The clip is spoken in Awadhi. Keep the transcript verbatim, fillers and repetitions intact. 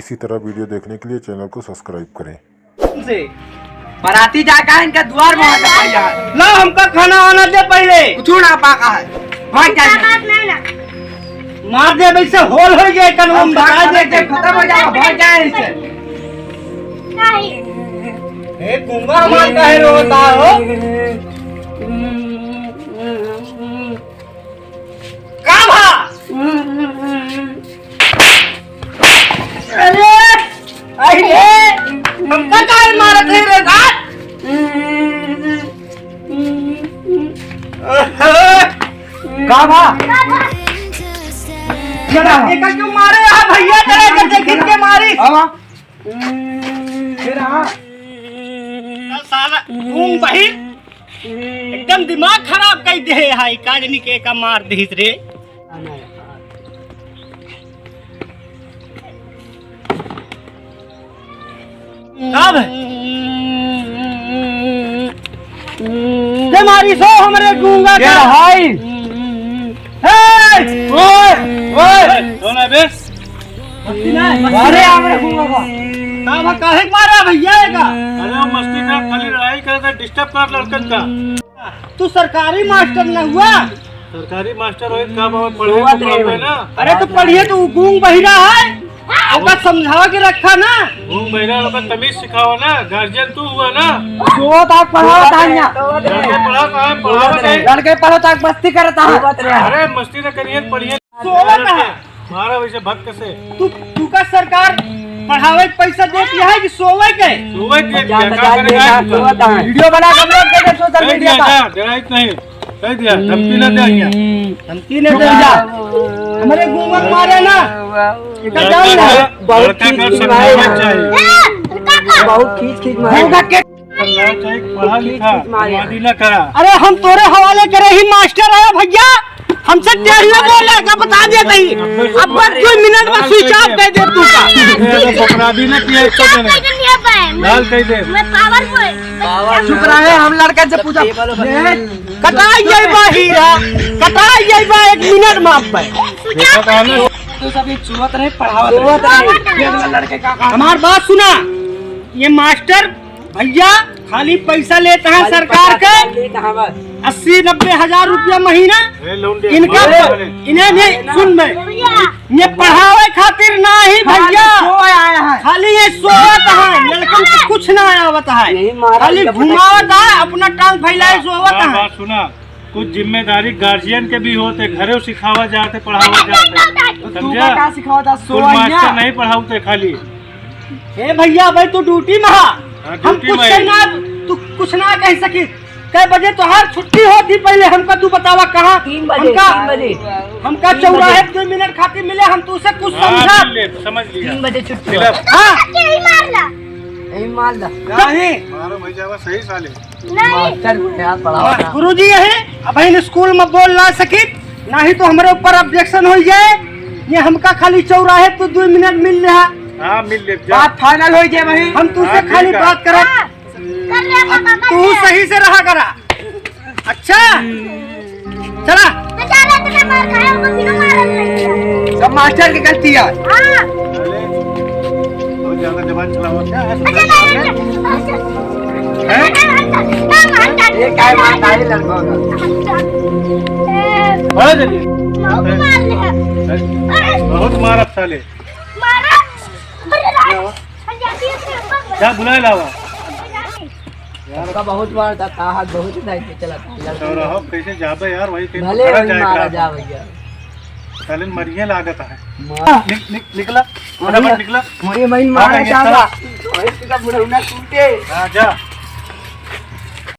इसी तरह video देखने के लिए channel को subscribe करें। से बराती जाके इनका दुआर में आके पड़ जाए। ला, हमका खाना वाना दे पहिले। कुछ ना पाका है। भाग जा। बात नहीं ना। मार दे, वैसे होल हो गया, कन हम हम बता दे के खत्म हो जाए, भाग जाए इसे। नहीं। ए, गूंगा हमार काहे रोता हो? का भा? अरे, अरे, हमका काहे मारत है रे, साथ? का भा? एका क्यों मारे है भैया, तेरे के देखिन के मारी। आवा। फिर हाँ। साला गूंग बहिर। एकदम दिमाग खराब कइ देहे हाय, का जनी के का मार देहिस रे। का बे? के मारी सो हमरे गूंगा के का? हाय। ए, ओए, ओए। कौन है बे? अरे, हमरे गूंगा का। का बा, काहे के मारा भैया एका? अरे, वो मस्ती का खाली लड़ाई करता, disturb कर लड़कन का। तू सरकारी मास्टर न हुआ? सरकारी मास्टर होई, का बाबा, पढ़े सोवत को रहे काम है भाई। ना। अरे तो पढ़िए, तो गूंग बहिरा है, ओका समझावा के रखा ना। गूंग बहिरा लोग का तमीज सिखावा ना, गार्जियन तू हुआ ना। सोवत आग पढ़ावत है यहाँ। लड़के पढ़ा कहाँ है? पढ़ावा कहीं। लड़के पढ़ो ताक मस्ती करता है। सोवत रहे। अरे मस्ती न करिए, पढ़िए। सोवत है। मारा वैसे भक्त से। तू, तू का सरकार पढ़ावे के पैसा देती है कि सोवे के? सोवे के, बजा, क्या बजा, करेगा? ये ना सोवत है। वीडियो बना के अपलोड कर दे सोशल कह मीडिया दिया पर। जा, डराइत नहीं। कह दिया, धमकी ना दे यहाँ। धमकी ना दे जा। हमारे गूंगा मारे ना। इधर जाओ ना। लड़का का, बहुत लड़का का खींच खींच मारे समझाना ना। चाहिए। बहुत खींच खींच मारे। गूंगा के समझाना चाहिए, पढ़ा लिखा, खींच खींच मारे। बदमाशी ना करा। अरे हम तोरे हवाले करे ही मास्टर है भैया। हमसे टेढ़िया बोले का बता देत ही। अब बस दो मिनट में switch off कर दे तू का। ये तो पकड़ा भी ना किया इसको मैंने। लाल कह दे। मैं पावर बॉय। चुप रहे, हम लड़का से पूछा। कटाई जाई बा हीरा, कटाई जाई बा एक मिनट में आप पे। देखा था ना? तो सब ये चुवत रहे, पढ़ावत रहे। चुवत रहे। देख लो लड़के का काम। हमार बात सुना, ये मास्टर भैया खाली पैसा लेत हैं खाली सरकार पैसा के, लेत हैं बस। अस्सी नब्बे हजार रुपया महीना। ए, लौंडे। इनका ए, प-, इन्हें नहीं, सुन बे, ये पढ़ावे खातिर ना ही खाली भैया, सोए आया है। खाली ये सोवत है, लड़कन को कुछ ना आवत है, यही मारा खाली जबरदस्ती। घुमावत है, अपना टांग फैलाए सोवत हाँ, है। बात सुना, कुछ जिम्मेदारी गार्जियन के भी होते, घरे सिखावा जाते, पढ़ावा जाते, तो तू समझा? का, का सिखावा था? कुल सोवा मास्टर यहाँ। नहीं पढ़ावते खाली। हे भैया, भाई तू ड्यूटी में हा। हाँ, हम ड्यूटी कुछ में। ना, तू कुछ ना कह सकी। कै बजे तोहार छुट्टी होती पहले हमका तू बतावा कहाँ? तीन बजे, हमका, तीन बजे। हमका तीन चौराहे बजे। दो मिनट खातिर मिले, हम तू से कुछ हाँ, समझा। मिल ले, समझ लिया। तीन बजे छुट्टी मिला। होती। हाँ। यही मार ला। यही मार ला। नहीं। मारो भाई जावा सही साले। नहीं। मास्टर को यार पढ़ाओ ना। गुरुजी यही, अबहिन स्कूल में बोल ना सकी, नहीं तो हमरे ऊपर objection हो जाए। ये हमका खाली चौराहे तू दो मिनट मिल रहा। हाँ, मिल ले, जा। बात final हो जाए भाई। हम तू से हाँ, खाली ठीक है। बात करा। हाँ, कर ले, पापा, कर तू ले। सही से रहा करा। अच्छा, चला। तो जा रहे, इतना मार खाया, वो बिना मारल नहीं है। सब मास्टर की गलती है। हाँ। बहुत ज्यादा जबान चलाओ, क्या है? अच्छा, नहीं, अच्छा, अच्छा। हैं? ये क्या मारता है लड़कों का? अच्छा। ए, बहुत मार ले। बहुत मार अब साले। मारा। अरे, क्या हुआ? जा, बुलाए लावा। सबका बहुत मारता था, हाथ बहुत नहीं पे चला था। लड़का तो रहो, कैसे जाबे यार, वही कहीं भले पकड़ा वही जाए मारा का। जा भैया। साले मरिए लागत है। मार। निक-, निक-, निकला, मोरिया, फटाफट निकला। मोरिया महीन मारा हाँ, ये जावा। चला। वही का बुढ़ौना टूटे। हाँ, जा।